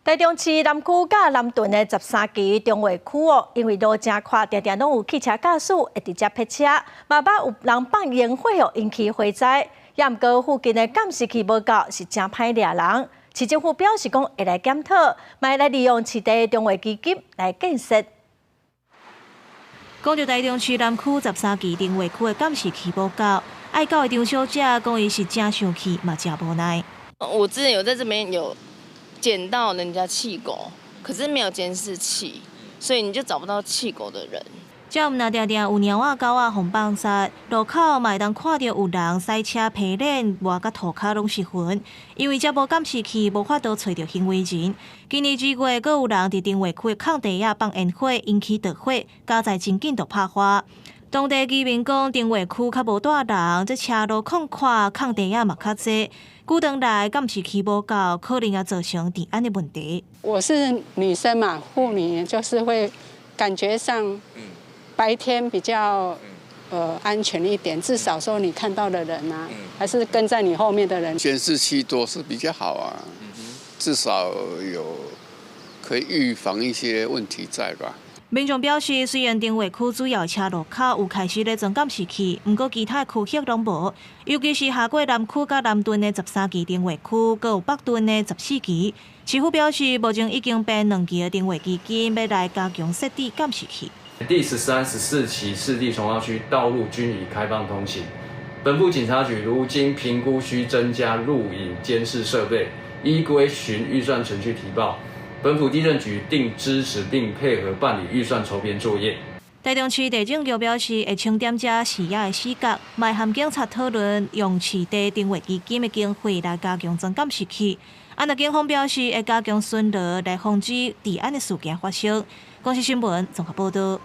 台中市南區佮南屯的13期重劃區哦，因為路誠闊，定定攏有汽車駕駛會佇遮泊車，嘛捌有人放煙火哦，引起火災。也毋過附近的監視器無夠，是誠歹掠人。市政府表示講會來檢討，嘛會來利用市地重劃基金來建設。講著台中市南區十三期重劃區的監視器無夠，愛狗的張小姐講伊是誠生氣，嘛誠無奈。我之前有在這邊有撿到人家棄狗，可是沒有監視器，所以你就找不到棄狗的人。這毋但定定有貓仔狗仔予放殺，路口嘛會當看著有人駛車皮臉，抹甲塗跤攏是痕。因為遮無監視器，無法度揣著行為人。今年2月，閣有人佇重劃區的空地仔放煙火，引起著火，加在真緊就拍花。當地居民講，重劃區較無蹛人，這車路曠闊，空地仔嘛較濟。久長來監視器無夠，可能也造成治安的問題。我是女生嘛，婦女就是會感覺上白天比較安全一點，至少說你看到的人啊，還是跟在你後面的人。監視器多是比較好啊，至少有可以預防一些問題在吧。民眾表示，雖然重劃區主要車路口有開始咧裝監視器，毋過其他區域攏無。尤其是下過南區佮南屯的十三期重劃區，閣有北屯的14期。市府表示，目前已經編兩期的重劃基金，欲來加強設置監視器。第13、14期市地重劃區道路均已開放通行。本府警察局如經評估需增加錄影監視設備，依規循預算程序提報。本府地政局定支持並配合辦理預算籌編作業。台中市地政局表示，會清點這視野的死角，嘛會和警察討論用市地重劃基金的經費來加強裝監視器。啊，若警方表示會加強巡邏來防止治安的事件發生。公視新聞綜合報導。